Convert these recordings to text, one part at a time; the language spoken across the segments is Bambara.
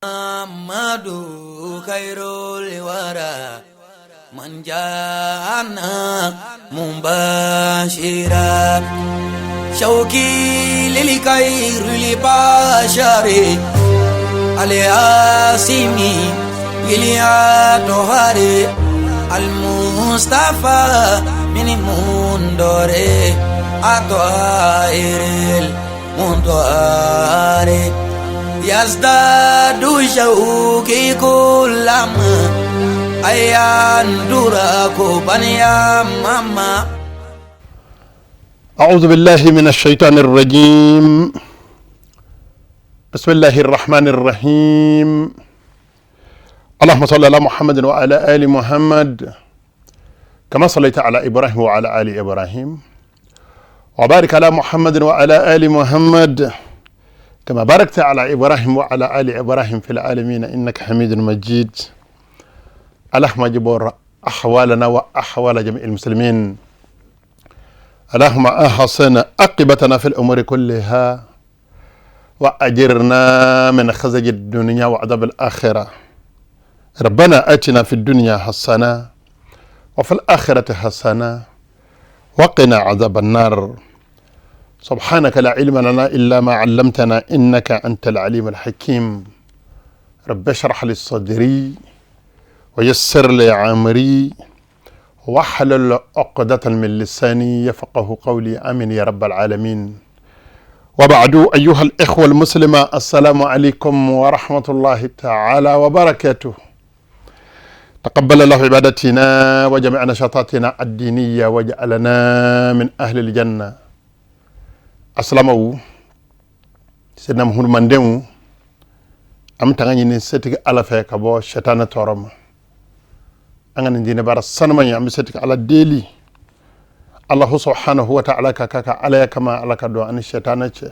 Muhammadu khairul wara man jana mubashira shauki lil khairil bashari al asimi lil atohari al mustafa min mundore atoiril mundore yazdadu shauki kullama ayandura kubaniya mama. أعوذ بالله من الشيطان الرجيم. بسم الله الرحمن الرحيم. اللهم صل على محمد وعلى آل محمد كما صليت على إبراهيم وعلى آل إبراهيم، وبارك على محمد وعلى آل محمد كما باركت على إبراهيم وعلى آل إبراهيم في العالمين إنك حميد مجيد. اللهم اجبر أحوالنا وأحوال جميع المسلمين. اللهم أحسن عاقبتنا في الأمور كلها وأجرنا من خزي الدنيا وعذاب الآخرة. ربنا آتنا في الدنيا حسنة وفي الآخرة حسنة وقنا عذاب النار. سبحانك لا علم لنا إلا ما علمتنا إنك أنت العليم الحكيم. رب اشرح لي صدري ويسر لي أمري واحلل عقدة من لساني يفقه قولي، آمين يا رب العالمين. وبعد، أيها الإخوة المسلمة، السلام عليكم ورحمة الله تعالى وبركاته. تقبل الله عبادتنا وجميع نشاطاتنا الدينية وجعلنا من أهل الجنة. Asilamaw, Seyidina Muhamadu mandenw, an bɛ tanga ɲini setigi Ala fɛ ka bɔ sɛtanɛ tɔɔrɔ ma. An ka nin diinɛ baara sanuma ye, an bɛ setigi Ala deli, Alahu subhanahu wa ta'ala, ka ka Alaya kama, Ala ka don ani sɛtanɛ cɛ.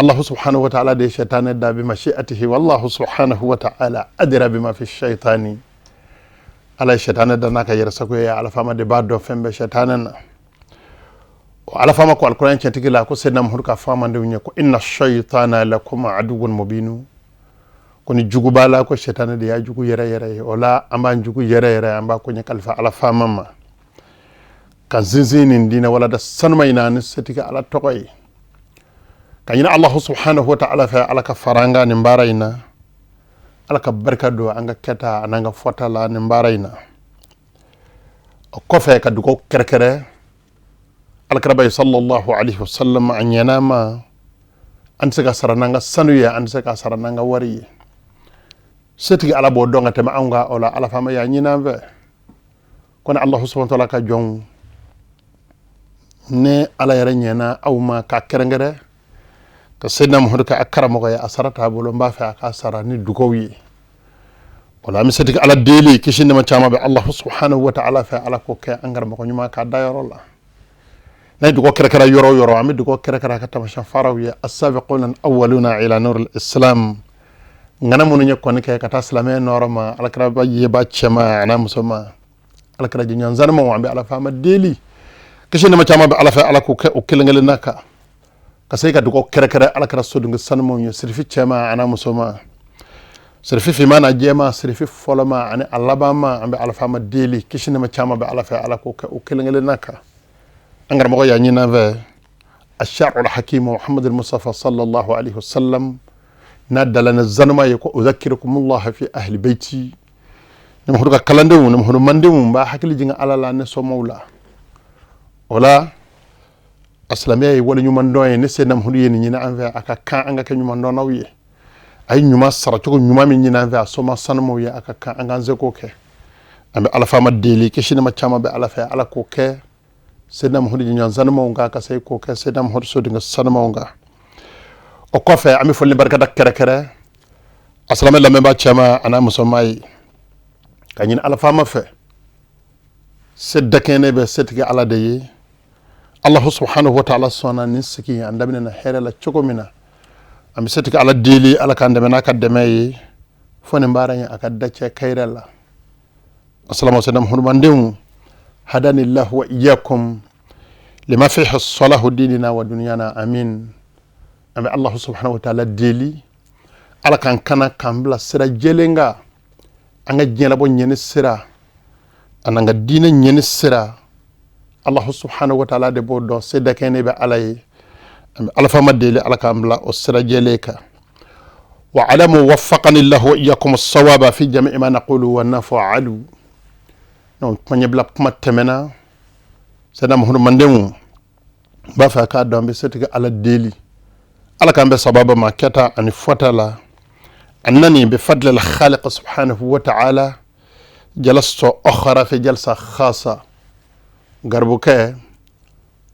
Allahu subhanahu wa ta'ala de ye sɛtanɛ da bi mashi'atihi, wallahu subhanahu wa ta'ala adra bima fi shaitani. Ala ye sɛtanɛ da n'a ka yɛrɛsago ye. Ala faama de b'a dɔn fɛn bɛɛ sɛtanɛ na. O Ala faama ko Alikuranɛ cɛntigi la ko Seyidina Muhamadu ka fɔ mandenw ye ko inna shaitana lakum aduwwun mubinu, ko ni jugu b'a la, ko sɛtanɛ de y'a jugu yɛrɛ yɛrɛ ye. O la, an b'an jugu yɛrɛ yɛrɛ, an b'a ko ɲɛ kalifa Ala faama ma, ka sinsin nin diinɛ walada sanuma in na ni setigi Ala tɔgɔ ye, ka ɲini Alahu subhanahu wa ta'ala fɛ, Ala ka fara an kan nin baara in na, Ala ka barika don an ka kɛta an'an ka fɔta la nin baara in na. O kɔfɛ, ka dugawu kɛrɛkɛrɛ alakiraba ye sallallahu alaihi wasallam. A ɲɛna ma, an tɛ se ka sara n'an ka sanu ye, an tɛ se ka sara n'an ka wari ye. Setigi Ala b'o dɔn ka tɛmɛ anw kan. O la, Ala faama y'a ɲini an fɛ ko ni Alahu subhanahu wa ta'ala ka jɔnw, ni Ala yɛrɛ ɲɛna aw ma, k'a kɛrɛnkɛrɛn ka Seyidina Muhamadu kɛ a karamɔgɔ ye, a sara t'a bolo, n b'a fɛ a k'a sara ni dugawu ye. O la, an bɛ setigi Ala deli, kisi nɛma caman bɛ Alahu subhanahu wa ta'ala fɛ, Ala k'o kɛ an karamɔgɔ ɲuman k'a da yɔrɔ la. N'a ye dugawu kɛrɛkɛrɛ yɔrɔ o yɔrɔ, an bɛ dugawu kɛrɛkɛrɛ a ka tamasiyɛn faraw ye, asabiquna awwaluna ila nur islam, ŋana minnu ye kɔni kɛ ka taa silamɛya nɔrɔ ma, alakira yeba cɛma a n'a muso ma, alakira jɛɲɔgɔn sanumaw. An bɛ Ala faama deli, kisi nɛma caman bɛ Ala fɛ, Ala k'o kɛ o kelen kelenna kan, ka se ka dugawu kɛrɛkɛrɛ alakira sodenke sanumaw ye, sirifi cɛma a n'a muso ma, sirifi finma n'a jɛma, sirifi fɔlɔma ani a laban ma. An bɛ Ala faama deli, kisi nɛma caman bɛ Ala fɛ, Ala k'o kɛ o kelen kelenna kan. An karamɔgɔ y'a ɲini an fɛ, asharul hakim Muhammad Mustafa sallallahu alaihi wasallam, n'a dala ni zanuma ye ko udhakkirukumullah fi ahli beiti, ni Muhammadu ka kalandenw, ni Muhammadu mandenw, n b'a hakili jigin Ala la ne somɔgɔw la. O la, a silamɛya ye wale ɲuman dɔn ye. Ne Seyidina Muhammadu ye nin ɲini an fɛ, a ka kan an ka kɛ ɲuman dɔnnaw ye. A ye ɲuman saracogo ɲuman min ɲini an fɛ a soma sanumaw ye, a ka kan an k'an seko kɛ. An bɛ Ala faama deli, kisi nɛma caman bɛ Ala fɛ, Ala k'o kɛ Seyidina Muhammadu ɲɔgɔn sanumaw kan, ka se k'o kɛ Seyidina Muhammadu sodenkɛ sanumaw kan. O kɔfɛ, an bɛ foli ni barikada kɛrɛkɛrɛ a silamɛ lamɛnbaa cɛman a n'a musoman ye, ka ɲini Ala faama fɛ. Se dakɛnɛ bɛ setigi Ala de ye. Allahu subhanahu wa ta'ala sɔnna nin sigi an daminɛna hɛrɛ la cogo min na, an bɛ setigi Ala deli, Ala k'an dɛmɛ n'a ka dɛmɛ ye, fo nin baara in a ka dacɛ kayirɛ la. Assalamu alaikum hurmandenw. Hadani llahu wa iyyakum lima fihi salahu dinina wa dunyana, amin. An bɛ Allahu subhanahu wa ta'ala deli, Ala k'an kana k'an bila sira jɛlen kan, an ka diɲɛlabɔ ɲɛni sira an'an ka diinɛ ɲɛni sira. Allahu subhanahu wa ta'ala de b'o dɔn, se dakɛnɛ bɛ Ala ye. An bɛ Ala faama deli, Ala k'an bila o sira jɛlen kan. Wa alamu waffaqani llahu wa iyyakum as-sawaba fi jami'i ma naqulu wa naf'alu. Donc kuma ɲɛbila kuma tɛmɛna. Sɛda Muhammadu mandenw, n b'a fɛ k'a dɔn, an bɛ setigi Ala deli, Ala k'an bɛ sababa ma kɛta ani fɔta la. Annani bi fadli al-khaliq subhanahu wa ta'ala jalastu ukhra fi jalsa khasa. Garibukɛ,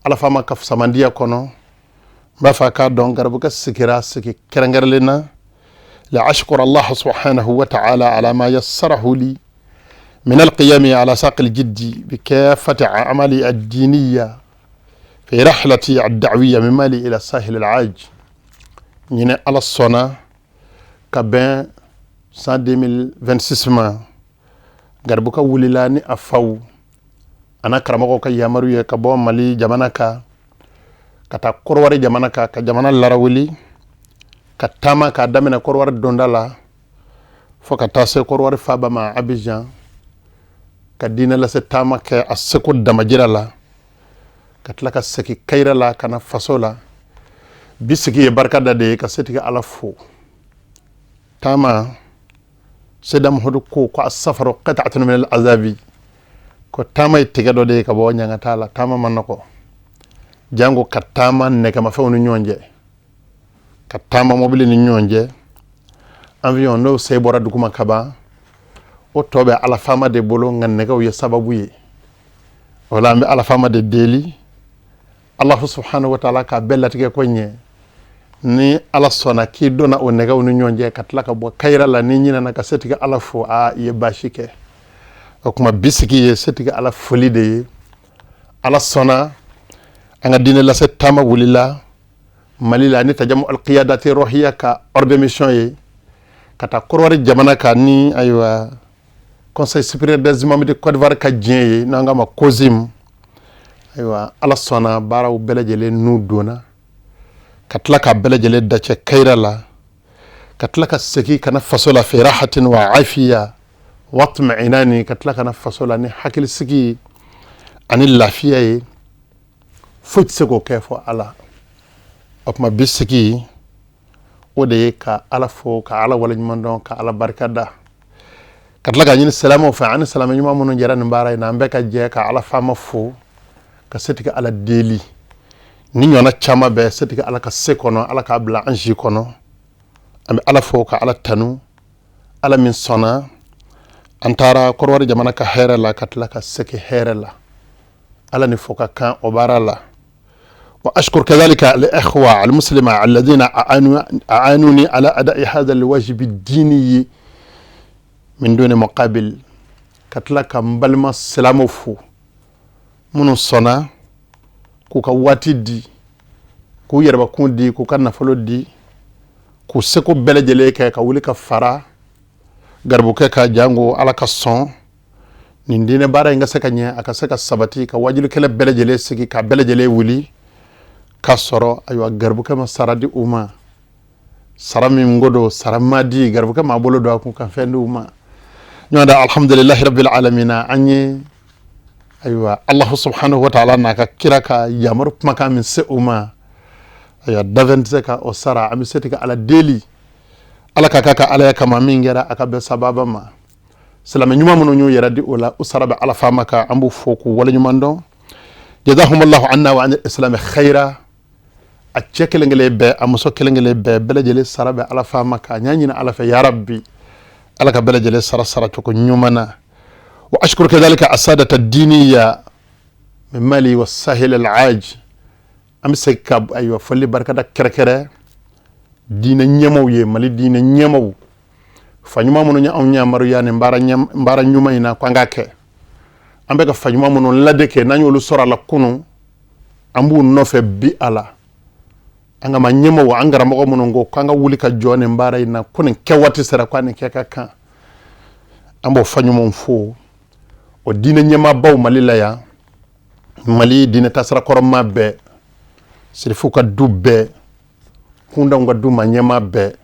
Ala faama ka fisamandiya kɔnɔ, n b'a fɛ k'a dɔn, garibukɛ sigira sigi kɛrɛnkɛrɛnlen na la ashkura Allah subhanahu wa ta'ala ala ma yassarahu li min alqiyami ala saq aljiddi bi kafati a'mali ad-diniyya fi rihlati ad-da'wiyya min Mali ila sahil al-Aj. Ɲinɛ, Ala sɔnna ka bɛn san 2026 ma, garibukɛ wulila ni a faw a n'a karamɔgɔw ka yamaru ye ka bɔ Mali jamana kan ka taa Kɔrɔwari jamana kan, ka jamana larawuli, ka taama k'a daminɛ Kɔrɔwari donda la fo ka taa se Kɔrɔwari faba ma, Abidjan, ka diinɛ lase taama kɛ a seko damajira la, ka tila ka segin Kayira la ka na faso la. Bi sigi ye barika da de ye, ka setigi Ala fo. Taama, Seda Muhammadu ko as-safaru qit'atun min al-azabi, ko taama ye tigɛ dɔ de ye ka bɔ ɲangata la. Taama ma nɔgɔ, jango ka taama nɛgɛmafɛnw ni ɲɔgɔn cɛ, ka taama mobili ni ɲɔgɔn cɛ, avion n'o se bɔra duguma ka ban, o tɔ bɛ Ala faama de bolo, nka nɛgɛw ye sababu ye. O la, an bɛ Ala faama de deli, Allahu subhanahu wa ta'ala k'a bɛɛ latigɛ ko ɲɛ. Ni Ala sɔnna k'i donna o nɛgɛw ni ɲɔgɔn cɛ ka tila ka bɔ kayira la, ni ɲinɛna ka setigi Ala fo, aa, i ye baasi kɛ. O tuma, bi sigi ye setigi Ala foli de ye. Ala sɔnna, an ka diinɛ lase taama wulila Mali la ni Tajamu Alqiyadati Rohiya ka ordre de mission ye ka taa Kɔrɔwari jamana kan, ni ayiwa Conseil supérieur des imams de Côte d'Ivoire ka diɲɛ ye, n'an k'a ma COSIM. Ayiwa, Ala sɔnna, baaraw bɛɛ lajɛlen n'u donna, ka tila k'a bɛɛ lajɛlen dacɛ Kayira la, ka tila ka segin ka na faso la fi rahatin wa afiya wa tmainani, ka tila ka na faso la ni hakilisigi ani lafiya ye. Foyi tɛ se k'o kɛ fɔ Ala. O tuma, bi sigi, o de ye ka Ala fo, ka Ala waleɲuman dɔn, ka Ala barika da, ka tila ka ɲini silamɛw fɛ ani silamɛ ɲuman minnu jɛra nin baara in na, an bɛɛ ka jɛ ka Ala faama fo, ka setigi Ala deli. Ni ɲɔgɔnna caman bɛ setigi Ala ka se kɔnɔ, Ala k'a bila an si kɔnɔ. An bɛ Ala fo ka Ala tanu, Ala min sɔnna an taara Kɔrɔwari jamana ka hɛrɛ la, ka tila ka segin hɛrɛ la. Ala ni fo ka kan o baara la. Wa ashkur kadhalika al-ikhwa al-muslima alladhina a'anuni ala ada'i hadha al-wajib ad-dini min duni muqabil, ka tila ka n balima silamɛw fo minnu sɔnna k'u ka waati di, k'u yɛrɛbakun di, k'u ka nafolo di, k'u seko bɛɛ lajɛlen kɛ ka wuli ka fara garibukɛ ka, jango Ala ka sɔn nin diinɛ baara in ka se ka ɲɛ, a ka se ka sabati, ka wajulikɛla bɛɛ lajɛlen sigi, ka bɛɛ lajɛlen wuli, k'a sɔrɔ ayiwa garibukɛ ma sara di u ma. Sara min ko don, sara ma di, garibukɛ m'a bolo don a kun ka fɛn di u ma. Ɲɔgɔn da, alhamdulilahi rabbil alamina, an ye ayiwa Allahu subhanahu wa ta'ala n'a ka kira ka yamaru kumakan min se u ma, ayiwa, dafɛn tɛ se ka o sara. An bɛ se ka Ala deli, Ala ka k'a ka Alaya kama, min kɛra a ka bɛn sababa ma. Silamɛ ɲuman minnu y'u yɛrɛ di o la, u sara bɛ Ala faama kan. An b'u fo k'u waleɲuman dɔn. Jazahumallahu anna wa an islam khaira. A cɛ kelen kelen bɛɛ, a muso kelen kelen bɛɛ, bɛɛ lajɛlen sara bɛ Ala faama kan. N y'a ɲini Ala fɛ, ya rabbi, Ala ka bɛɛ lajɛlen sara sara cogo ɲuman na. Wa ashkuru kadhalika asadata diniya min Mali wa Sahel al-Aj. An bɛ se ka ayiwa foli barikada kɛrɛkɛrɛ diinɛ ɲɛmaw ye, Mali diinɛ ɲɛmaw, fa ɲuman minnu ye anw yamaruya nin baara ɲuman in na ko an k'a kɛ. An bɛ ka fa ɲuman minnu ladege, n'an y'olu sɔrɔ a la kunun, an b'u nɔfɛ bi. A la an ka ma ɲɛmaw, an karamɔgɔ minnu ko k'an ka wuli ka jɔ nin baara in na, ko nin kɛ waati sera, ko nin kɛ ka kan, an b'o fa ɲumanw fo. O diinɛ ɲɛmaabaw Mali la yan, Mali diinɛ tasira kɔrɔma bɛɛ, sirifuw ka du bɛɛ, kundanw ka du ma ɲɛmaa bɛɛ,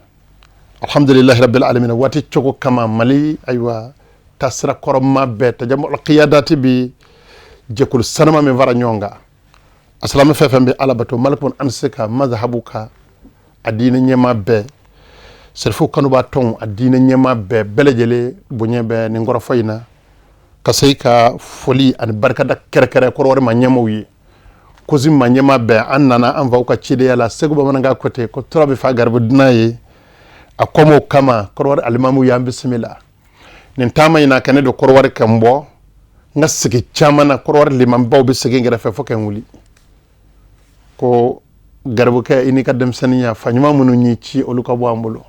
Alhamdulilahi rabbil alamin. Waati cogo kama Mali, ayiwa, taasira kɔrɔma bɛɛ tajamu qiyadati bi jɛkulu sanuma min fara ɲɔgɔn kan, a silamɛ fɛn fɛn bɛ Ala bato, malikun an se ka mazhabu ka a diinɛ ɲɛmaa bɛɛ, sɛrifu kanuba tɔn a diinɛ ɲɛmaa bɛɛ, bɛɛ lajɛlen bonya bɛ nin kɔrɔfɔ in na. Ka se ka foli ani barikada kɛrɛkɛrɛ Kɔrɔwari ma ɲɛmaaw ye, COSIM ma ɲɛmaa bɛɛ. An nana an faw ka cidenya la Segu bamanankan ko ten ko tura bɛ fa garibu dunan ye. A kɔmɔw kama, Kɔrɔwari alimamuw y'an bisimila nin taama in na ka ne don Kɔrɔwari ka n bɔ n ka sigi caman na. Kɔrɔwari limanbaw bɛ segin kɛrɛfɛ fo ka n wuli ko garibukɛ, i n'i ka denmisɛnninya, fa ɲuman minnu y'i ci, olu ka bɔ an bolo.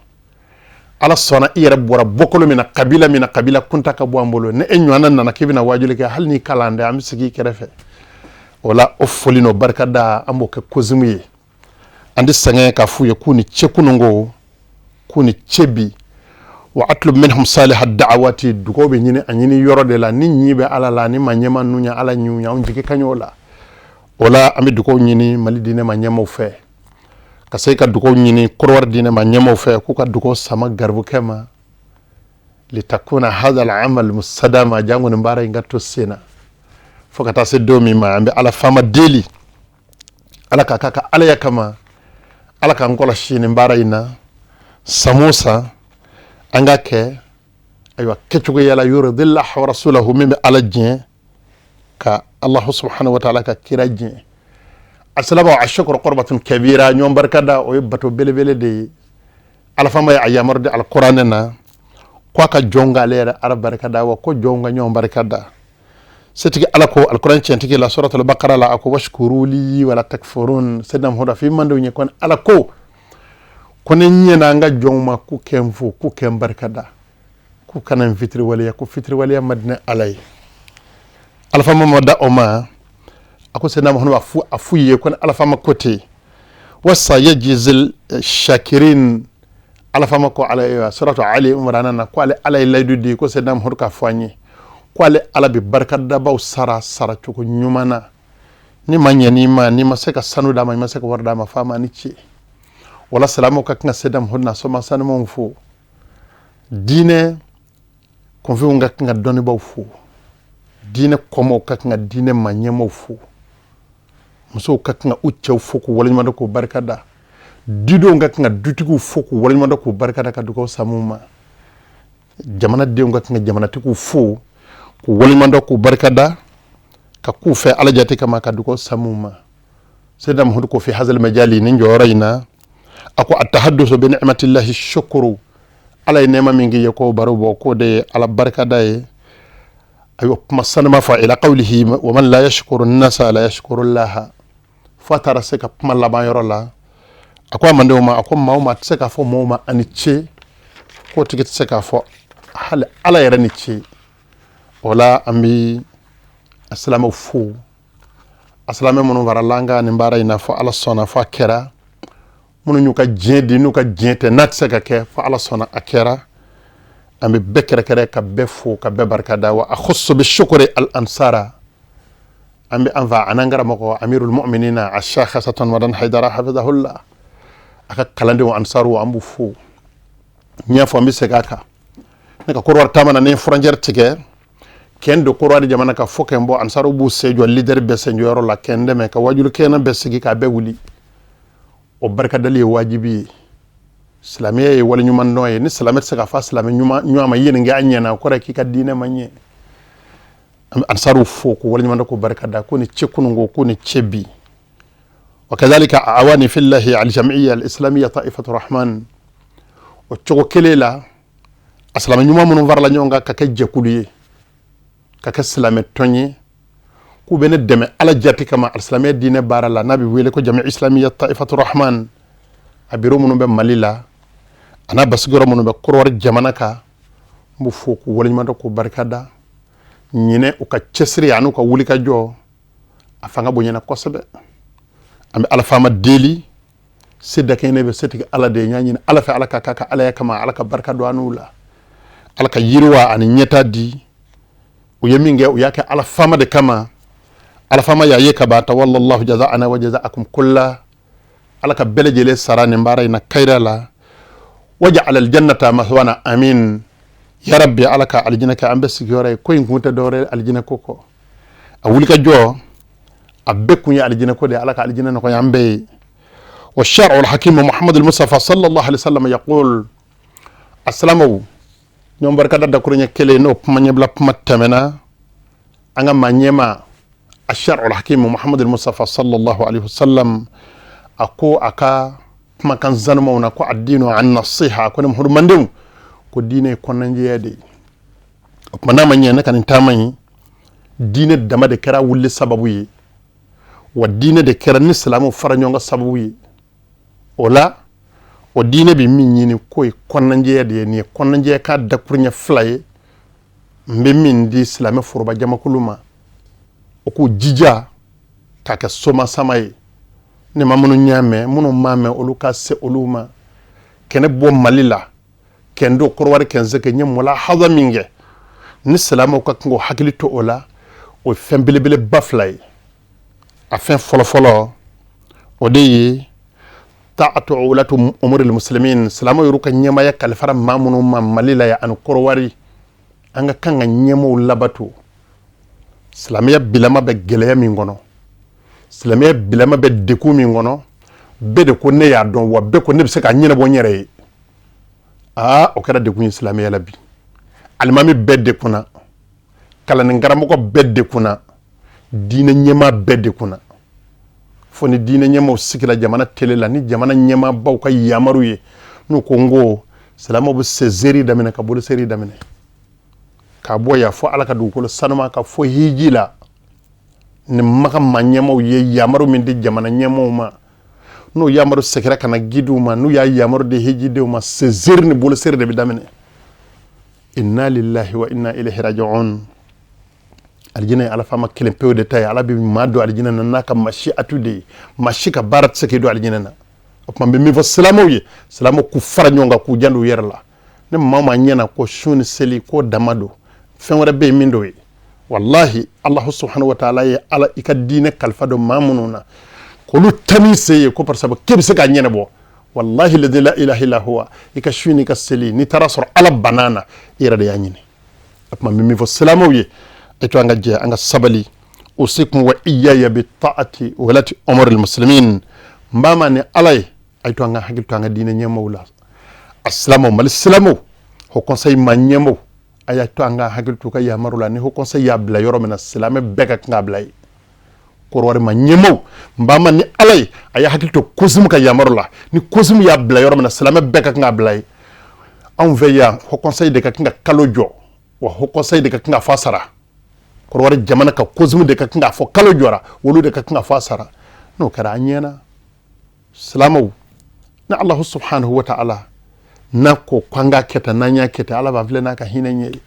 Ala sɔnna, i yɛrɛ bɔra bɔkolo min na, kabila min na, kabila kunta ka bɔ an bolo. Ni e ɲɔgɔnna nana k'i bɛna wajuli kɛ, hali n'i kalan dɛ, an bɛ sigi i kɛrɛfɛ. O la, o foli n'o barikada, an b'o kɛ COSIM ye. An tɛ sɛgɛn k'a f'u ye k'u ni ce kununko, k'u ni ce bi. Wa atlub minhum saliha da'awati, dugaw bɛ ɲini a ɲini yɔrɔ de la ni ɲi bɛ Ala la, ni ma ɲɛma ninnu ye Ala ɲu ye, anw jigi ka ɲɛ o la. O la, an bɛ dugaw ɲini Mali diinɛ ma ɲɛmaw fɛ, ka se ka dugaw ɲini Kɔrɔwari diinɛ ma ɲɛmaw fɛ, k'u ka dugaw sama garibukɛ ma, litakuna hadha al-amal mustadama, jango nin baara in ka to sen na fo ka taa se don min ma. An bɛ Ala faama deli, Ala ka k'a ka alaya kama, Ala k'an kɔlɔsi nin baara in na san o san, an ka kɛ ayiwa kɛcogoya la yurdillah wa rasulahu, min bɛ Ala diɲɛ, ka Allahu subhanahu wa ta'ala ka kira diɲɛ. Asalama ashukuru qurbatun kabira, ɲɔgɔn barikada, o ye bato belebele de ye. Ala faama ye a yamaru di alikuranɛ na ko a ka jɔn k'ale yɛrɛ Ala barikada, wa ko jɔn ka ɲɔgɔn barikada. Setigi Ala ko alikuranɛ tiɲɛtigi la, suratul bakara la, a ko washkuru li wala takfurun. Sedina Muhamadu f'i mandenw ye ko Ala ko ni ɲɛna an ka jɔnw ma, k'u kɛ n fo, k'u kɛ n barikada, k'u kana n fitiriwaleya, ko fitiriwaleya man di ne Ala ye. Ala faama ma da o ma, a ko Sedina Muhamadu a f'u ye ko ni Ala faama ko ten, wasa yajzil shakirin. Ala faama ko ala suratu Ali Imran na ko ale Ala ye layidu di ko Sedina Muhamadu k'a fɔ an ye ko ale Ala bɛ barikadabaw sara saracogo ɲuman na. Ni ma ɲɛ n'i ma, n'i ma se ka sanu d'a ma, i ma se ka wari d'a ma, f'a ma ni ce. Wala silamɛw ka kan ka Sedina Muhamadu n'a soma sanumanw fo, diinɛ kunfinw ka kan ka dɔnnibaw fo, diinɛ kɔmɔw ka kan ka diinɛ ma ɲɛmaaw fo, musow ka kan ka u cɛw fo k'u waleɲuman dɔn k'u barika da, dudenw ka kan ka dutigiw fo k'u waleɲuman dɔn k'u barika da, ka dugawu samu ma, jamanadenw ka kan ka jamanatigiw fo k'u waleɲuman dɔn k'u barika da, ka k'u fɛ Ala jate kama, ka dugawu samu ma. Seydina Muhammadu ko fi hazal majali, nin jɔyɔrɔ in na, a ko atahaddusu bi ni'matillahi shukuru, Ala ye nɛɛma min k'i ye, k'o baro bɔ, k'o de ye Ala barikada ye. Ayiwa, kuma sanuma fɔ ila qawlihi wa man la yashkuru nasa la yashkuru llaha, fo a taara se ka kuma laban yɔrɔ la. A ko a mandenw ma, a ko maa o maa tɛ se k'a fɔ mɔgɔw ma ani ce, k'o tigi tɛ se k'a fɔ hali Ala yɛrɛ ni ce. O la, an bɛ a silamɛw fo, a silamɛ minnu farala an ka nin baara in na fo Ala sɔnna fo a kɛra, minnu y'u ka diɲɛ di n'u ka diɲɛ tɛ n'a tɛ se ka kɛ, fo Ala sɔnna a kɛra. An bɛ bɛɛ kɛrɛkɛrɛ ka bɛɛ fo ka bɛɛ barika da. Wa akhussu bi shukri al ansara, an bɛ an fa an'an karamɔgɔ amirul mu'minina Ashekh Hassan Madan Haidara hafizahullah, a ka kalandenw ansaru, an b'u fo. N y'a fɔ, n bɛ segin a kan, ne ka Kɔrɔwari taama na, ni n frontière tigɛ kɛn don Kɔrɔwari jamana ka fo kɛn bɔ, ansaru b'u sen jɔ leader bɛɛ sen jɔyɔrɔ la kɛn dɛmɛ ka wajulu kɛnɛ bɛɛ sigi k'a bɛɛ wuli. O barikadali ye wajibi ye, silamɛya ye waleɲuman dɔn ye. Ni silamɛ tɛ se k'a fɔ silamɛ ɲuman ma i ye nin kɛ a ɲɛna, o kɔrɔ ye k'i ka diinɛ ma ɲɛ. An bɛ ansaru fo k'u waleɲuman dɔn k'u barika da, ko ni ce kununko, ko ni ce bi. Wa kadhalika awani fillahi aljamiyya alislamiyya taifatu rahman, o cogo kelen la, a silamɛ ɲuman minnu farala ɲɔgɔn kan ka kɛ jɛkulu ye, ka kɛ silamɛ tɔn ye, k'u bɛ ne dɛmɛ Ala jati kama alisilamɛya diinɛ baara la, n'a bɛ wele ko jami islamiyya taifatu rahman, a biro minnu bɛ Mali la a n'a basigiyɔrɔ minnu bɛ Kɔrɔwari jamana kan, n b'u fo k'u waleɲuman dɔn k'u barika da. Ɲinɛ u ka cɛsiri an'u ka wulikajɔ, a fanga bonyana kosɛbɛ. An bɛ Ala faama deli, se dakɛɲɛ bɛ setigi Ala de ye. N y'a ɲini Ala fɛ, Ala ka k'a ka alaya kama, Ala ka barika don an n'u la, Ala ka yiriwa ani ɲɛta di. U ye min kɛ, u y'a kɛ Ala faama de kama. Ala faama y'a ye ka ban. Tawallallahu jazaana wa jazaakum kulla, Ala ka bɛɛ lajɛlen sara nin baara in na kayira la. Waj'al aljannata mathwana, amin ya rabbi. Ala ka alijinɛ kɛ an bɛ sigiyɔrɔ ye. Ko in kun tɛ dɔwɛrɛ ye alijinɛ ko kɔ. A wulikajɔ a bɛɛ kun ye alijinɛ ko de ye. Ala ka alijinɛ nɔgɔya an bɛɛ ye. Wa shar'u al-hakim Muhammad al-Mustafa sallallahu alaihi wasallam yaqul. Asalamaw, ɲɔgɔn barikada dakuruɲɛ kelen n'o kuma ɲɛbila kuma tɛmɛna. An ka maa ɲɛma ashar'u al-hakim Muhammad al-Mustafa sallallahu alaihi wasallam, a ko a ka kumakan zanumaw na ko addinu an nasiha, ko ne Muhammadu mandenw, ko diinɛ ye kɔnɔnajɛya de ye. O tuma n'a ma ɲɛ ne ka nin taama in, diinɛ dama de kɛra wuli sababu ye, wa diinɛ de kɛra ni silamɛw fara ɲɔgɔn kan sababu ye. O la, o diinɛ bɛ min ɲini k'o ye kɔnɔnajɛya de ye. Nin ye kɔnɔnajɛya ka dakuruɲɛ fila ye n bɛ min di silamɛ foroba jamakulu ma, o k'u jija k'a kɛ somasama ye. Ne ma minnu y'a mɛn, minnu m'a mɛn, olu ka se olu ma. Kɛnɛ bɔ Mali la, kɛn don Kɔrɔwari, kɛn sɛgɛ n ye mulahaza min kɛ ni silamɛw ka kan k'o hakili to o la, o ye fɛn belebeleba fila ye. A fɛn fɔlɔfɔlɔ, o de ye ta'atu wulatu umuril muslimin. Silamɛw yɛrɛ ka ɲɛmaaya kalifara maa minnu ma Mali la yan ani Kɔrɔwari, an ka kan ka ɲɛmaaw labato. Silamɛya bilama bɛ gɛlɛya min kɔnɔ, silamɛya bilama bɛ degun min kɔnɔ, bɛɛ de ko ne y'a dɔn, wa bɛɛ ko ne bɛ se k'a ɲɛnabɔ n yɛrɛ ye. Aa, o kɛra degun ye silamɛya la bi. Alimami bɛɛ degunna, kalanden karamɔgɔ bɛɛ degunna, diinɛ ɲɛmaa bɛɛ degunna. Fo ni diinɛ ɲɛmaaw sigira jamana tele la ni jamana ɲɛmaabaw ka yamaru ye, n'u ko n ko silamɛw bɛ sezeri daminɛ ka bolo seri daminɛ k'a bɔ yan fo Ala ka dugukolo sanuma ka fo hiji la. Ni Maka maa ɲɛmaaw ye yamaru min di jamana ɲɛmaaw ma, n'o yamaru seginna ka na gidiw ma, n'u y'a yamaru di hijidenw ma, sezeri ni boloseri de bɛ daminɛ. Inna lillahi wa inna ilayhi raji'un. Alijinɛ ye Ala faama kelen pewu de ta ye. Ala bɛ maa don alijinɛ na n'a ka mashiatu de ye. Maa si ka baara tɛ se k'i don alijinɛ na. O tuma n bɛ min fɔ silamɛw ye, silamɛw k'u fara ɲɔgɔn kan, k'u janto u yɛrɛ la. Ni maa maa ɲɛna ko sun ni seli k'o dama don, fɛn wɛrɛ bɛ yen min d'o ye. Walahi, Alahu subhanahu wa taala ye Ala i ka diinɛ kalifa don maa minnu na k'olu tami se ye ko par sabu k'e bɛ se k'a ɲɛnabɔ. Walahi ladi la ilaha illa huwa, i ka sun n'i ka seli, n'i taara sɔrɔ Ala banna na, i yɛrɛ de y'a ɲini. O tuma n bɛ min fɔ silamɛw ye, e to an ka jɛ, an ka sabali. Usikum wa iyaya bi ta'ati walati umuril muslimin. N b'a ma ni Ala ye, a to an ka hakili to an ka diinɛ ɲɛmaaw la. A silamɛw, Mali silamɛw, haut conseil maa ɲɛmaaw, a y'a to an ka hakili to ka yamaru la. Ni haut conseil y'a bila yɔrɔ min na, silamɛ bɛɛ ka kan k'a bila yen. Kɔrɔwari maa ɲɛmaaw, n b'a ma ni Ala ye, a y'a hakili to COSIM ka yamaru la. Ni COSIM y'a bila yɔrɔ min na, silamɛ bɛɛ ka kan k'a bila yen. Anw fɛ yan, haut conseil de ka kan ka kalo jɔ, wa haut conseil de ka kan ka fɔ a sara. Kɔrɔwari jamana ka COSIM de ka kan k'a fɔ kalo jɔra, olu de ka kan ka fɔ a sara. N'o kɛra, an ɲɛna. Silamɛw, ni Alahu subhanahu wa ta'ala n'a ko k'an ka kɛ tan, n'an y'a kɛ tan, Ala b'an filɛ n'a ka hinɛ ɲɛ ye.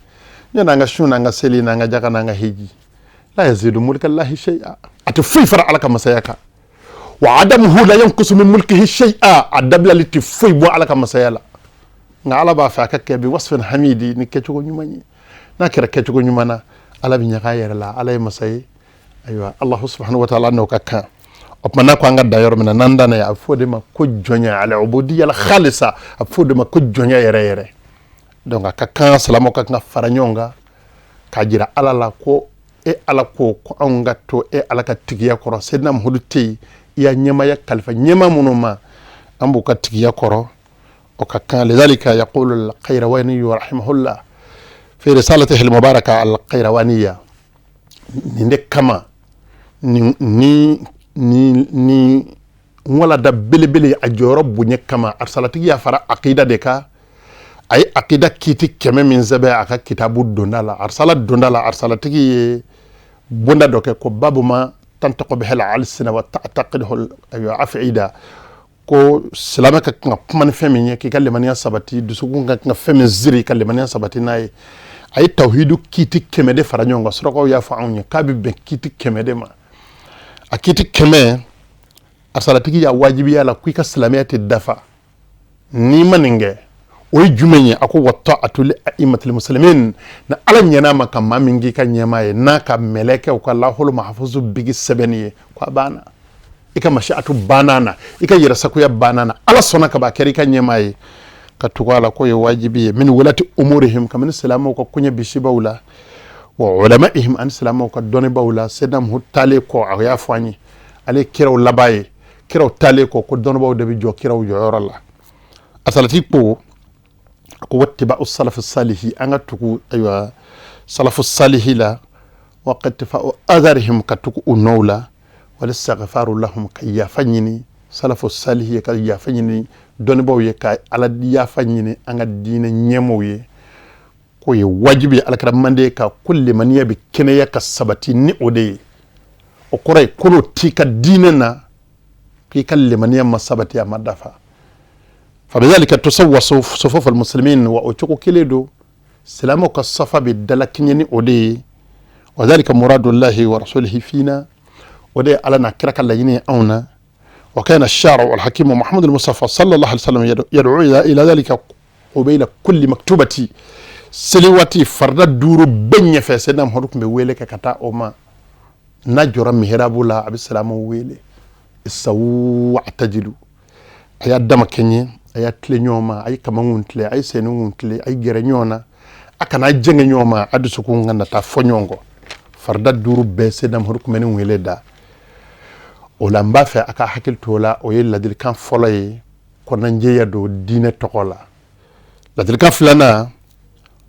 Ɲani an ka sun n'an ka seli n'an ka jaga n'an ka hiji, la yazidu mulkallahi shay'a, a tɛ foyi fara Ala ka masaya kan. Wa adamuhu la yankusu min mulkihi shay'a, a dabilali tɛ foyi bɔ Ala ka masaya la. Nka Ala b'a fɛ a ka kɛ bi wasfin hamidi, ni kɛcogo ɲuman ye. N'a kɛra kɛcogo ɲuman na, Ala bɛ ɲaga a yɛrɛ la. Ala ye masa ye. Ayiwa, Alahu subhanahu wa ta'ala n'o ka kan. O tuma n'a ko an ka da yɔrɔ min na, n'an danna yen, a bɛ fɔ o de ma ko jɔnya, al ubudiyya al khalisa, a bɛ fɔ o de ma ko jɔnya yɛrɛ yɛrɛ. Donc a ka kan silamɛw ka kan ka fara ɲɔgɔn kan k'a jira Ala la ko e Ala ko ko anw ka to e Ala ka tigiya kɔrɔ. Seydina Muhamadu tɛ yen, i y'a ɲɛmaaya kalifa ɲɛmaa minnu ma, an b'u ka tigiya kɔrɔ. O ka kan. Lidhalika yaqulu al-Qayrawani rahimahullah fi risalatihi al-mubaraka al-Qayrawaniya. Nin de kama ni ni ni ni walada belebele a jɔyɔrɔ bonya kama, arisalatigi y'a fara akida de kan. A ye akida kiiti 100 min sɛbɛn a ka kitabu donda la, arisala donda la, arisalatigi ye bonda dɔ kɛ ko babu ma tantaqu bihil alsina wa ta'taqiduhu afida, ko silamɛ ka kan ka kuma ni fɛn min ye k'i ka limaniya sabati, dusukun ka kan ka fɛn min ziri ka limaniya sabati n'a ye. A ye tawhidu kiiti 100 de fara ɲɔgɔn kan. Surakaw y'a fɔ anw ye k'a bɛ bɛn kiiti 100 de ma. A kiiti 100, arisalatigi y'a wajibiya la ko i ka silamɛya tɛ dafa n'i ma nin kɛ. O ye jumɛn ye? A ko wa ta'atu li a'immatil muslimin. Ni Ala ɲɛna ma ka maa min k'i ka ɲɛmaa ye, n'a ka mɛlɛkɛw ka laholo mahafuzu bigi sɛbɛnni ye, ko a banna, i ka mashiatu banna na, i ka yɛrɛsagoya banna na, Ala sɔnna ka ban a kɛra i ka ɲɛmaa ye. Ka tugu a la, k'o ye wajibi ye. Min wulati umurihim, kabini silamɛw ka koɲɛ bisibaw la, wa ulamaihim, ani silamɛw ka dɔnnibaw la. Seydina Muhamadu taalen kɔ, a y'a fɔ an ye, ale ye kiraw laban ye. Kiraw taalen kɔ, ko dɔnnibaw de bɛ jɔ kiraw jɔyɔrɔ la. A salati ko, a ko wattiba'u salafi salihi, an ka tugu ayiwa salafu salihi la, wa iqtifa'u atharihim, ka tugu u nɔw la, wal istighfaru lahum, ka yafa ɲini salafu salihi ye, ka yafa ɲini dɔnnibaw ye, ka ala yafa ɲini an ka diinɛ ɲɛmɔgɔw ye, k'o ye wajibi ye. Alakira manden ka ko limaniya bɛ kɛnɛya ka sabati ni o de ye. O kɔrɔ ye ko n'o t'i ka diinɛ na, k'i ka limaniya ma sabati, a ma dafa. Fabidhalika tusawwa sufuful muslimin, wa o cogo kelen don, silamɛw ka safa bɛ dalakɛɲɛ ni o de ye. Wa dhalika muradullahi wa rasulihi fina, o de ye ala n'a kira ka laɲini ye anw na. Wa kana shari'u alhakimu muhammadu mustafa sallallahu alaihi wasallam yad'u ila dhalika qubayla kulli maktubati. Seli waati farida duuru bɛɛ ɲɛfɛ, Seydina Muhamadu tun bɛ wele kɛ ka taa o ma. N'a jɔra mihirabu la, a bɛ silamɛw wele: istawu wa'tadilu, a y'a dama kɛɲɛ, a y'a tilen ɲɔgɔn ma, a ye kamankun tilen, a ye senninkun tilen, a ye gɛrɛ ɲɔgɔn na, a kana jɛngɛ ɲɔgɔn ma, a dusukun kana taa fɔ ɲɔgɔn kɔ. Farida duuru bɛɛ, Seydina Muhamadu tun bɛ nin wele da o la. N b'a fɛ a ka hakili to o la. O ye ladilikan fɔlɔ ye, kɔnɔnajɛya don diinɛ tɔgɔ la. Ladilikan filanan,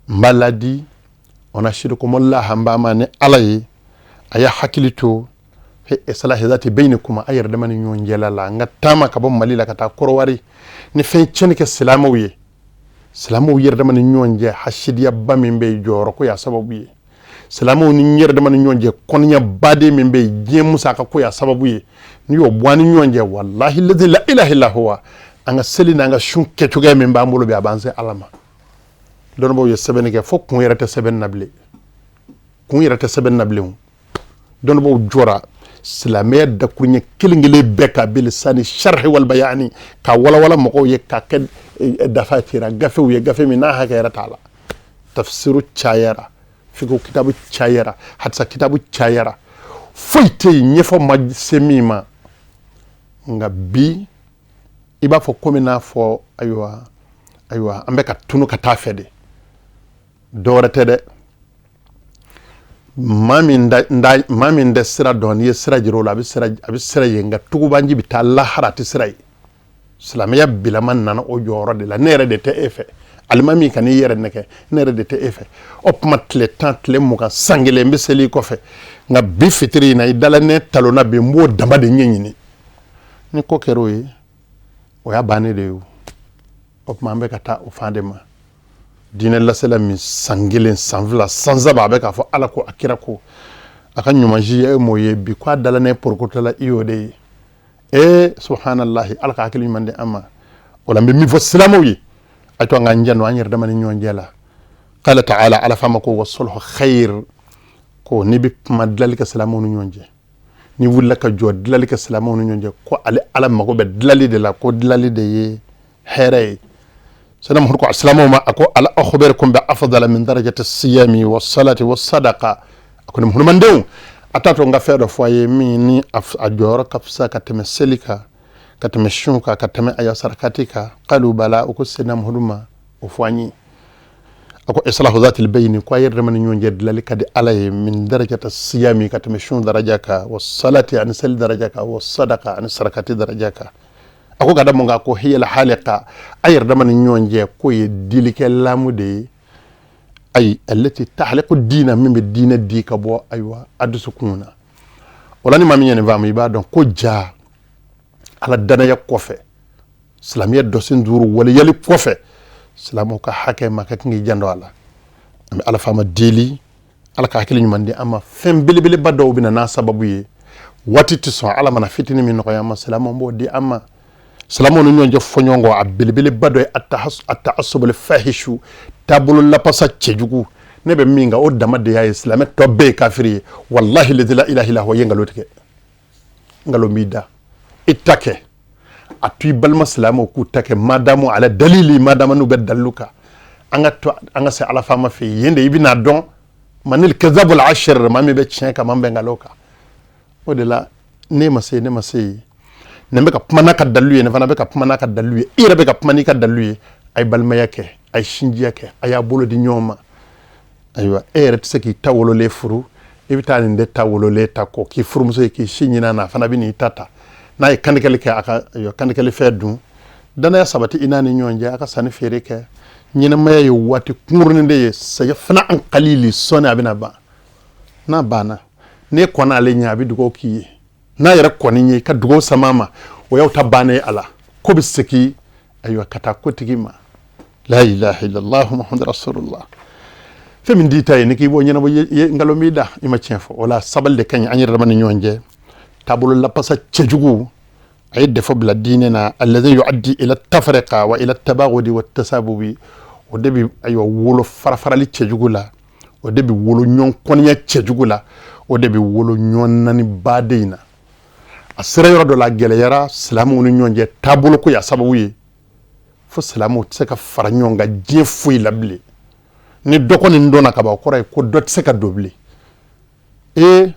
n b'a ladi unashidukumullah, n b'a ma ni ala ye, a y'a hakili to fi islahi zati baynikum, a yɛrɛ dama ni ɲɔgɔn cɛla la. N ka taama ka bɔ Mali la ka taa Kɔrɔwari ni fɛn tiɲɛni kɛ silamɛw ye, silamɛw yɛrɛ dama ni ɲɔgɔn cɛ hasidiyaba min bɛ yen, jɔyɔrɔ ko y'a sababu ye. Silamɛw ni yɛrɛ dama ni ɲɔgɔn cɛ kɔniya baden min bɛ yen, diɲɛ musaka ko y'a sababu ye. N'i y'o bɔ an ni ɲɔgɔn cɛ, walahi lazi la ilaha illa huwa, an ka seli n'an ka sun kɛcogoya min b'an bolo bi, a b'an se ala ma. Dɔnnibaw ye sɛbɛnni kɛ fo kun yɛrɛ tɛ sɛbɛnni na bilen, kun yɛrɛ tɛ sɛbɛnni na bilen. Dɔnnibaw jɔra silamɛya dakuruɲɛ kelen kelen bɛɛ ka bilisani sharhi wal bayani, ka walawala mɔgɔw ye, ka kɛ dafatira gafew ye, gafe min n'a hakɛ yɛrɛ t'a la. Tafsiru cayara, fiqh kitabu cayara, hadisa kitabu cayara, foyi tɛ yen ɲɛfɔ ma se min ma. Nka bi i b'a fɔ komi n'a fɔ ayiwa ayiwa, an bɛ ka tunu ka taa fɛ de. Dɔwɛrɛ tɛ dɛ, maa min tɛ sira dɔn, n'i ye sira jira o la, a bɛ sira ye, nka tugubanji bɛ taa lahara, a tɛ sira ye. Silamɛya bilama nana o jɔyɔrɔ de la. Ne yɛrɛ de tɛ e fɛ, alimami, ka n'i yɛrɛ nɛgɛ, ne yɛrɛ de tɛ e fɛ. O tuma tile 10, tile 20, san kelen, n bɛ seli i kɔfɛ. Nka bi fitiri in na, i dala ne talonna bi, n b'o dama de ɲɛɲini. Ni ko kɛra o ye, o y'a bannen de ye. O tuma an bɛ ka taa o fan de ma. Diinɛ lasela min san kelen, san 2, san 3, a bɛ k'a fɔ ala ko, a kira ko, a ka ɲuman si ye m'o ye bi, ko a dala ne porokotɔ la, i y'o de ye. Ee subhanallahi, ala ka hakili ɲuman di an ma. O la n bɛ min fɔ silamɛw ye, a to an k'an janto an yɛrɛ dama ni ɲɔgɔn cɛ la. Qala ta'ala, ala fama ko wa sulhu khair, ko n'i bɛ kuma, dilali kɛ silamɛw ni ɲɔgɔn cɛ. N'i wulila ka jɔ, dilali kɛ silamɛw ni ɲɔgɔn cɛ, ko ale ala mago bɛ dilali de la, ko dilali de ye hɛrɛ ye. Sɛnɛ Muhamadu ko silamɛw ma, a ko ala akhbirukum bi afdala min darajati siyami wa salati wa sadaqa. A ko ni muhurimandenw, a t'a to n ka fɛn dɔ fɔ a ye min ni a jɔyɔrɔ ka fisa ka tɛmɛ seli kan, ka tɛmɛ sun kan, ka tɛmɛ aya sarakati kan? Qalu bala, o ko Seydina Muhamadu ma, o fɔ an ye. A ko islahu zatil bayni, ko a yɛrɛ dama ni ɲɔgɔn cɛ dilali ka di ala ye, min darajata siyami, ka tɛmɛ sun daraja kan, wa salati, ani seli daraja kan, wa sadaqa, ani sarakati daraja kan. A ko ka da mun kan? Ko hiyal halika, a yɛrɛ dama ni ɲɔgɔn cɛ k'o ye dilikɛ lamu de ye, ayi allati tahliqu diina, min bɛ diinɛ di ka bɔ ayiwa a dusukun na. O la ni maa min ye nin faamu, i b'a dɔn ko ja ala danaya kɔfɛ, silamɛya dɔsen duuru waleyali kɔfɛ, silamɛw ka hakɛ ma ka kan k'i janto a la. An bɛ ala faama deli, ala ka hakili ɲuman di an ma. Fɛn belebeleba dɔw bɛ na n'a sababu ye, waati tɛ sɔn. Ala mana fitinin min nɔgɔya an ma, silamɛw b'o di an ma. Silamɛw ni ɲɔgɔn cɛ fɔɲɔgɔnkɔ, a belebeleba dɔ ye ataasubul fahishu, taabolo lapasa cɛjugu. Ne bɛ min kan, o dama de y'a ye silamɛ tɔ bɛɛ ye kafiri ye. Walahi lazi la ilaha illa huwa, ye nkalon tigɛ, nkalon b'i da. I ta kɛ, a to i balima silamɛw k'u ta kɛ, madamu ala dalili, madama n'u bɛ dalilu kan. An ka to an ka se ala faama fɛ yen de, i bɛna dɔn manil kazabul ashir, maa min bɛ tiɲɛ kan, maa min bɛ nkalon kan. O de la ne ma se, ne ma se yen. Nin bɛ ka kuma n'a ka dalilu ye, nin fana bɛ ka kuma n'a ka dalilu ye, i yɛrɛ bɛ ka kuma n'i ka dalilu ye. A ye balimaya kɛ, a ye sinjiya kɛ, a y'a bolo di ɲɔgɔn ma. Ayiwa, e yɛrɛ tɛ se k'i ta wololen furu, i bɛ taa nin de ta wololen ta kɔ k'i furumuso ye, k'i si ɲin'a na, a fana bɛ n'i ta ta. N'a ye kantigɛli kɛ, a ka ayiwa kantigɛli fɛn dun. Danaya sabati i n'a ni ɲɔgɔn cɛ, a ka sanni feere kɛ. Ɲɛnamaya ye waati kunkurunin de ye, saya fana an kalili sɔnni a bɛna ban. N'a banna, n'e kɔnna ale ɲɛ, a bɛ dugawu k'i ye. N'a yɛrɛ kɔnni ye, i ka dugawu sama ma, o y'aw ta bannen ye. A la ko bɛ segin, ayiwa, ka taa kotigi ma. La ilaha illallah Muhammadu rasulullah. Fɛn min d'i ta ye, ni k'i b'o ɲɛnabɔ, nkalon b'i da, i ma tiɲɛ fɔ. O la, sabali de ka ɲi an yɛrɛ dama ni ɲɔgɔn cɛ. Taabolo lapasa cɛjugu, a ye défaut bila diinɛ na, alladhi yuaddi ila tafriqa wa ila tabagudi wa tasabubi. O de bɛ, ayiwa, wolo farafarali cɛjugu la, o de bɛ wolo ɲɔgɔn kɔniya cɛjugu la, o de bɛ wolo ɲɔgɔn nani baden in na. A sera yɔrɔ dɔ la, a gɛlɛyara silamɛw ni ɲɔgɔn cɛ, taabolo ko y'a sababu ye, fo silamɛw tɛ se ka fara ɲɔgɔn kan diɲɛ foyi la bilen. Ni dɔ kɔni donna ka ban, o kɔrɔ ye ko dɔ tɛ se ka don bilen. Ee,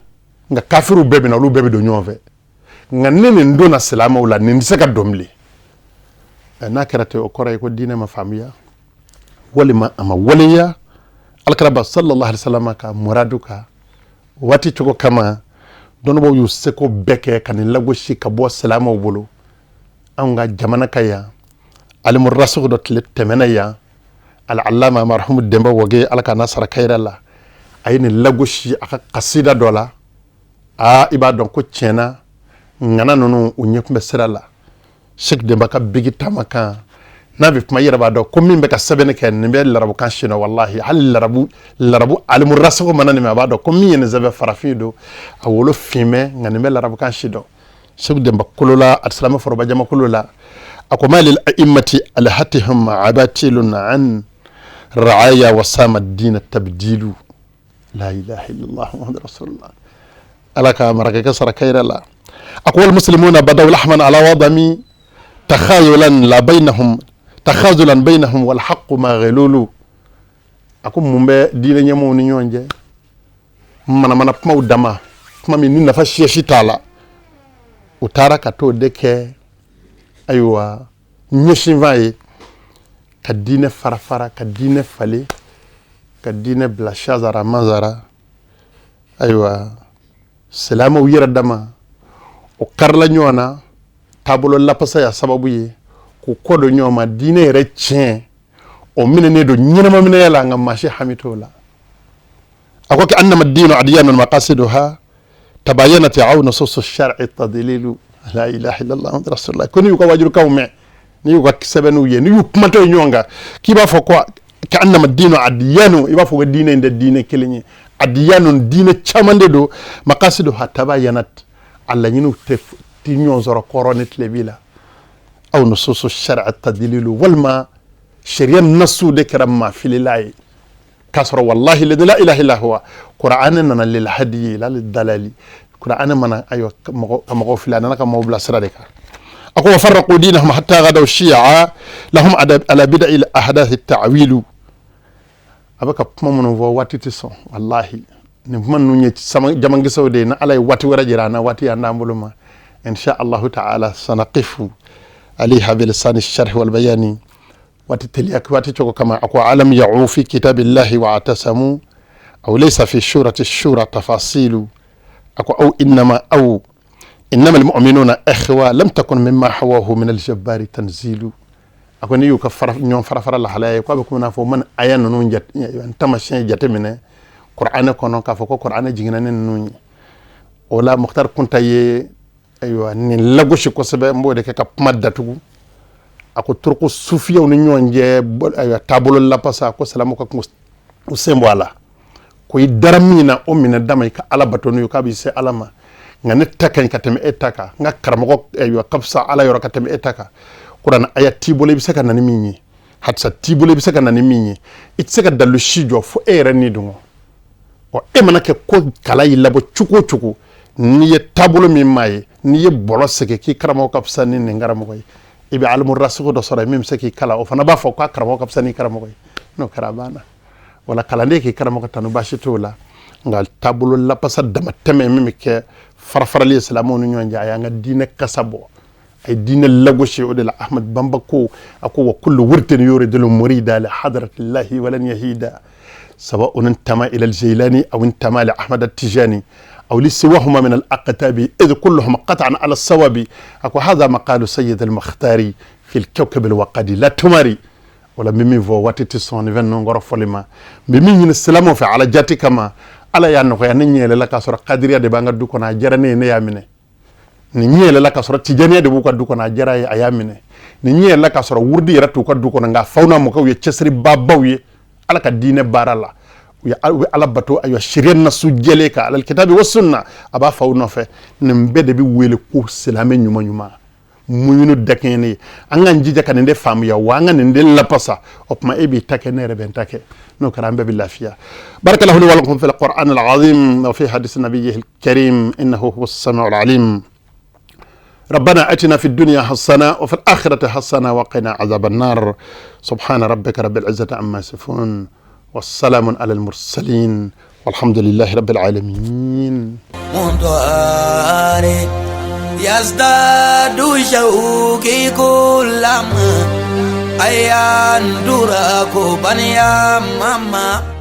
nka kafiriw bɛɛ bɛ na, olu bɛɛ bɛ don ɲɔgɔn fɛ. Nka ni nin donna silamɛw la, nin tɛ se ka don bilen. N'a kɛra ten, o kɔrɔ ye ko diinɛ ma faamuya walima a ma waleya alakiraba sallallahu alaihi wasallam ka muradu kan waati cogo kama. Dɔnnibaaw y'u seko bɛɛ kɛ ka nin lagosi ka bɔ silamɛw bolo. Anw ka jamana ka yan, alimu rasugu dɔ tile tɛmɛna yan, al-allama marhum Demba Wage, Ala ka n'a sara kayira la, a ye nin lagosi a ka kasida dɔ la. Aa, i b'a dɔn ko tiɲɛna, ŋana ninnu, u ɲɛ tun bɛ sira la. Seki Demba ka bigi taama kan, n'a bɛ kuma, i yɛrɛ b'a dɔn ko min bɛ ka sɛbɛnni kɛ nin bɛ larabukan si dɔn. Walahi, hali larabu alimu rasugu mana nin mɛn, a b'a dɔn ko min ye nin sɛbɛn, farafin don, a wolo finmɛ, nka nin bɛ larabukan si dɔn. Seki Demba kolola a silamɛ foroba jamakulu la, a ko: ma lil a'immati alhatihum abatilun an ra'aya wa sama dina tabdilu. La ilaha illallah Muhammad rasulullah. Ala ka marakɛ sara kayira la. A ko: wal muslimuna badaw lahman ala wadami takhayulan la bainahum takhazulan bainahum wal haqqu maghlulu. A ko mun bɛ diinɛ ɲɛmɔgɔw ni ɲɔgɔn cɛ? Manamana kumaw dama, kuma min ni nafa siyasi t'a la, u taara ka t'o de kɛ, ayiwa, ɲɛsinfa ye ka diinɛ fara fara, ka diinɛ falen, ka diinɛ bila shazara mazara. Ayiwa, silamɛw yɛrɛ dama, o karila ɲɔgɔn na. Taabolo lapasa y'a sababu ye k'u kɔ don ɲɔgɔn ma. Diinɛ yɛrɛ tiɲɛ, o minɛnen don ɲɛnamaminɛya la, nka maa si hami t'o la. A ko: annama dinu adyanun maqasiduha tabayanat aw nusus shar'i tadlilu. La ilaha illallah Muhammad rasulullah. Ko n'i y'u ka wajurukanw mɛn, n'i y'u ka sɛbɛnniw ye, n'i y'u kumatɔ ye ɲɔgɔn kan, k'i b'a fɔ ko ka annama dinu adiyanu, i b'a fɔ ko diinɛ in tɛ diinɛ kelen ye, adiyanu, diinɛ caman de don. Maqasiduha tabayanat, a laɲiniw tɛ ti ɲɔgɔn sɔrɔ kɔrɔ ni tilebi la. Aw nusus shar'i tadlilu, walima sariya nasuw de kɛra maafilila ye, k'a sɔrɔ wallahi la ilaha illa huwa, Qur'an nana lil hadi la lil dalali. Qur'an mana, ayiwa, ka mɔgɔw fili, a nana ka mɔgɔw bila sira de kan. A ko: wa farraqu dinahum hatta ghadaw shi'a lahum ala bid'i al ahdath ta'wilu. A bɛ ka kuma minnu fɔ, waati tɛ sɔn. Wallahi, nin kuma ninnu ye jamankisɛw de ye. Ni Ala ye waati wɛrɛ jira an na, waati y'an d'an bolo ma, insha Allahu ta'ala sanaqifu alayha bilisani sharhi wal bayani. Waati teliya waati cogo kama, a ko: alam ya'u fi kitabillahi wa atasamu aw laysa fi shurati shura tafasilu. A ko: aw innama aw innama almu'minuna ikhwa lam takun mimma hawahu min aljabbari tanzilu. A ko n'i y'u ka fara ɲɔgɔn fara fara lahalaya ye, ko a bɛ komi n'a fɔ man aya ninnu taamasiyɛn jateminɛ Kuranɛ kɔnɔ, k'a fɔ ko Kuranɛ jiginna ni ninnu ye. O la, Mukhtar Kunta ye, ayiwa, nin lagosi kosɛbɛ. N b'o de kɛ ka kuma datugu. A ko turuku sufiyaw ni ɲɔgɔn cɛ, ayiwa, taabolo lapasa, ko silamɛw ka kun u sen bɔ a la. Ko i dara min na, o minɛ dama, i ka Ala bato n'o ye, k'a b'i se Ala ma. Nka ne ta ka ɲi ka tɛmɛ e ta kan, n ka karamɔgɔ, ayiwa, ka fisa Ala yɔrɔ ka tɛmɛ e ta kan. Kuranɛ aya t'i bolo i bɛ se ka na ni min ye, hadisa t'i bolo i bɛ se ka na ni min ye, i tɛ se ka dalu si jɔ fo e yɛrɛ ni dɔn. Ɔ, e mana kɛ ko kala y'i labɔ cogo o cogo, n'i ye taabolo min maa ye, n'i ye bɔlɔ segin k'i karamɔgɔ ka fisa ni nin karamɔgɔ ye, i bɛ alimu rasigu dɔ sɔrɔ min bɛ se k'i kalan, o fana b'a fɔ k'a karamɔgɔ ka fisa ni karamɔgɔ ye. N'o kɛra, a banna. Wala kalanden k'i karamɔgɔ tanu, baasi t'o la. Nka taabolo lapasa damatɛmɛ min bɛ kɛ farafarali ye silamɛw ni ɲɔgɔn cɛ, a y'an ka diinɛ kasa bɔ. A ye diinɛ lagosi. O de la Ahmad Bamba ko, a ko: wa kullu wurdin yuridul murida li hadratillahi walan yahida, سواء انتمى إلى الجيلاني أو انتمى لأحمد التجاني أو لسواهما من الأقطاب، إذ كلهم قطعا على الصواب. أكو هذا مقال سيد المختار في الكوكب الوقدي لا تماري. Wala n bɛ min fɔ, waati tɛ sɔn ni fɛn ninnu kɔrɔ fɔli ma. N bɛ min ɲini silamɛw fɛ Ala jati kama, Ala y'a nɔgɔya ne ɲɛ yɛlɛla k'a sɔrɔ kadiriya de b'an ka du kɔnɔ, a diyara ne ye, ne y'a minɛ. Nin ɲɛ yɛlɛla k'a sɔrɔ tijaniya de b'u ka du kɔnɔ, a diyara ye, a y'a minɛ. Nin ɲɛ yɛlɛla k'a sɔrɔ wurudi yɛrɛ t'u ka du kɔnɔ, nka faw n'a mɔkɛw ye cɛsiribabaw ye Ala ka diinɛ baara la, u bɛ Ala bato, ayiwa, sariya nasu jɛlen kan, alal kitabi wa sunna, a b'a faw nɔfɛ. Nin bɛɛ de bɛ wele ko silamɛ ɲuman ɲuman, muɲunu dakɛɲɛnen ye. An k'an jija ka nin de faamuya, wa an ka nin de lapasa. O tuma e b'i ta kɛ, ne yɛrɛ bɛ n ta kɛ, n'o kɛra an bɛɛ bɛ lafiya. Barakallahu li wa lakum fil qur'an al azim wa fi hadith nabiyyihi al karim, innahu huwa as-sami'u al alim. ربنا اتنا في الدنيا حسنه وفي الاخره حسنه وقنا عذاب النار. سبحان ربك رب العزه عما يصفون، والسلام على المرسلين، والحمد لله رب العالمين. يزداد شوقي كلما أيان دراكو بنيا ماما.